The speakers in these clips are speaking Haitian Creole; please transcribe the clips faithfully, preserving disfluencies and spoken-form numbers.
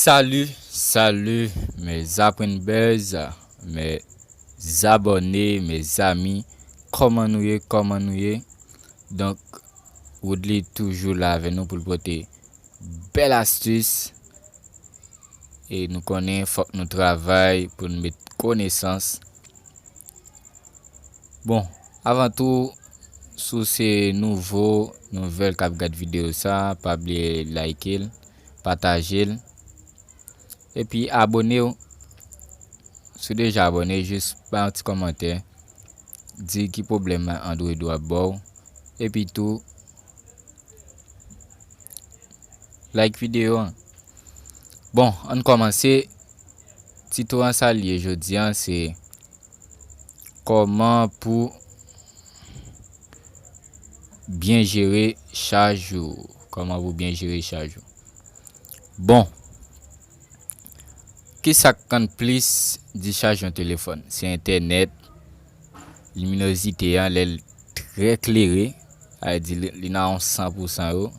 Salut, salut, mes apprenneurs, mes abonnés, mes amis. Kòman nou ye? Kòman nou ye? Donk, Woodly toujou la avè nou pou l pote bèl astis. E nou konnen fòk nou travay pou n met konesans. Bon, avan tou, si w se nouvo, nouvèl k ap gad videyo sa, pa bliye like l, pataje l. Epi abone w. Si w deja abone, jis bay yon ti kòmantè. Di ki pwoblèm Android ou ap ba w. Epi tou, like videyo an. Bon, ann kòmanse. Tito an sa l ye jodi an, se kòman pou byen jere chaj ou. Kòman pou byen jere chaj ou. Bon, kisa k konn plis dichaj yon telefòn? Se entènèt, liminozite an, lè l trè klere, sa vle di li, li nan yon san pou san yo.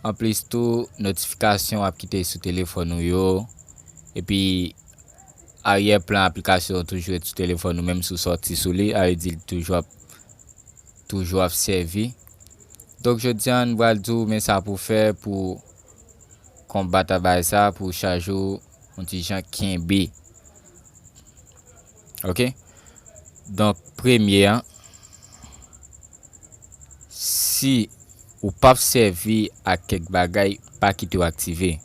Anplis tou, notifikasyon w ap kite sou telefòn ou yo, epi aryè plan aplikasyon yo toujou ret sou telefòn ou, menm si w sòti sou li, sa vle di li toujou ap, toujou ap sèvi. Donk, jodi a, nou pral di w men sa pou w fè pou konbat a bagay sa, pou chaj ou yon ti jan kenbe. Ok? Donk, premye an, si ou p ap sèvi ak kèk bagay, pa kite yo aktive.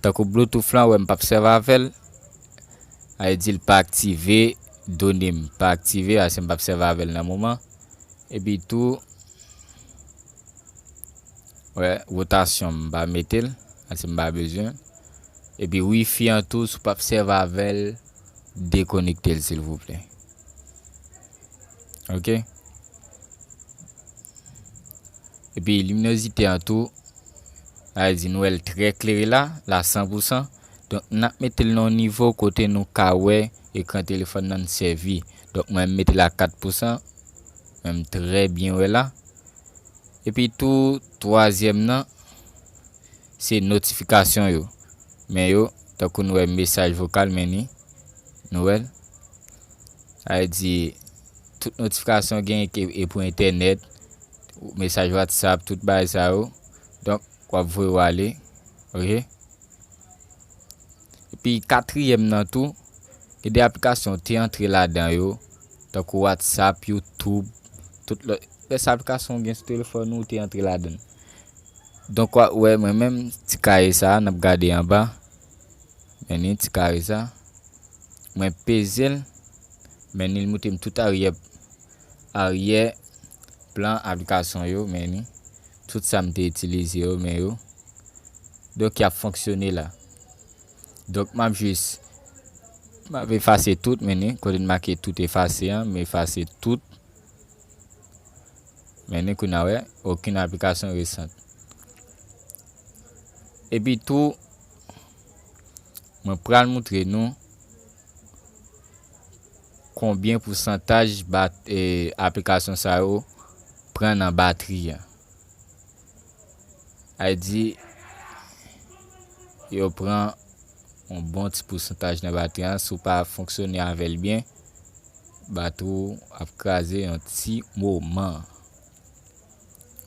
Tankou Bluetooth lan, ou wè m p ap sèvi avè l, sa vle di l pa aktive, done m pa aktive, ase m p ap sèvi avè l nan moman. Epi tou, wè, wotasyon m pa mete l, ase m pa bezwen. Epi wifi an tou, si w p ap sèvi avè l, dekonekte l silvouplè. Ok? Epi liminozite an tou, sa vle di nou wè l trè klere la, la san pou san. Donk, n ap mete l nan yon nivo kote nou ka wè ekran telefòn nan sèvi. Donk, mwen, m mete l a kat pou san. Mwen, m trè byen wè la. Epi tou, twazyèm nan, se notifikasyon yo. Men yo, tankou nou wè mesaj vokal, men ni, nou wè l. Sa vle di, tout notifikasyon gen ke e pou entènèt, mesaj WhatsApp, tout bagay sa yo. Donk, w ap voye yo ale. Ok? Epi katriyèm nan tou, gen de aplikasyon ou te antre ladan yo, tankou WhatsApp, YouTube, tout lòt, lòt aplikasyon ou gen sou telefòn ou, ou te antre ladan l. Donk, w a wè mwen menm, ti kare sa a, n ap gade anba. Men ni ti kare sa. Mwen peze l, men ni l montre m tout aryè, aryè plan aplikasyon yo, men ni. Tout sa m te itilize yo, men yo. Donk, y ap fonksyone la. Donk, m ap jis, m ap efase tout, men ni, kote n make tout efase an, m efase tout. Men ni kounye a wè, okenn aplikasyon resan. Epi tou, mwen pral montre nou konbyen pousantaj bat-, e, aplikasyon sa yo pran nan batri an. Sa vle di, yo pran yon bon ti pousantaj nan batri an. Si w pa fonksyone avè l byen, batri w ap kraze yon ti moman.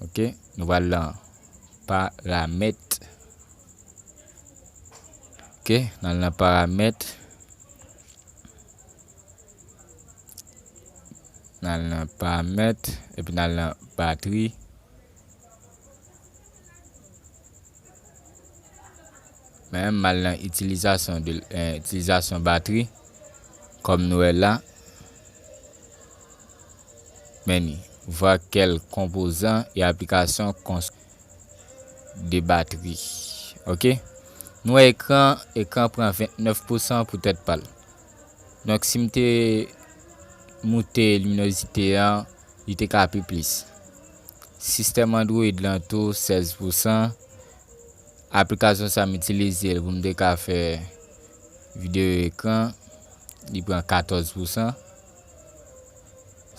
Ok, nou pral nan paramèt. Ok, n al nan paramèt. N al nan paramèt, epi n al nan batri. Men m al nan itilizasyon de, eh, itilizasyon batri, kòm nou wè la. Men ni, voir quel composant et application cons-, de batri. Ok? Nou wè ekran, ekran pran vennèf pousan pou tèt pa l. Donk, si m te moute liminozite an, li te ka pi plis. Sistèm Android lan tou, sèz pousan. Aplikasyon sa m itilize l pou m te ka fè videyo ekran, li pran katòz pousan.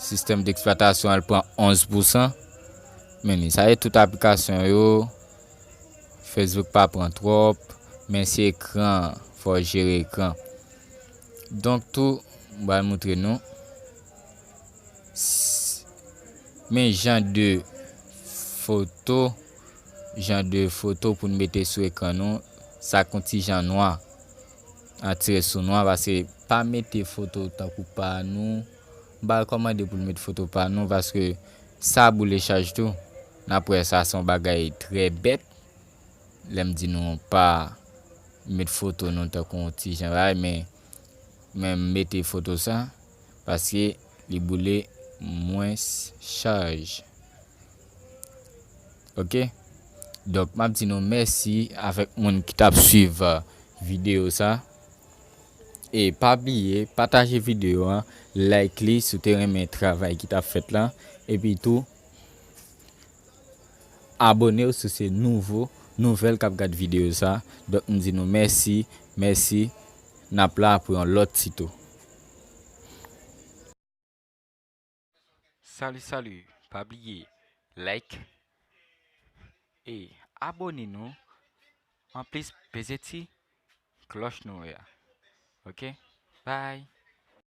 Sistèm deksplwatasyon an, li pran onz pousan. Men ni, sa se tout aplikasyon yo. Facebook pa pran twòp. Men se ekran, fò w jere ekran. Donk tou, m pral moutre nou. S- Men jan de foto, jan de foto pou n mete sou ekran nou, sa k yon ti jan nwa. Atire sou nwa, paske pa mete foto tankou pa nou. M pa rekòmande pou n met foto pa nou, paske sa boule chaj tou. N ap wè sa se yon bagay trè bèt. Lè m di nou pa met foto nou tankou yon ti jan bagay, men, men m mete foto sa, paske li boule mwens chaj. Oke? Donk, m ap di nou mèsi avèk moun ki t ap swiv, uh, videyo sa. E pa bliye, pataje videyo a, like li si w te renmen travay ki t ap fèt la. Epi tou, abone w si w se nouvo, nouvèl k ap gad videyo sa. Donk, m di nou mèsi, mèsi. N ap la pou yon lòt tito. Salut, salut. Pa bliye like e abone nou. Anplis, peze ti klòch nou a. Oke? Bye.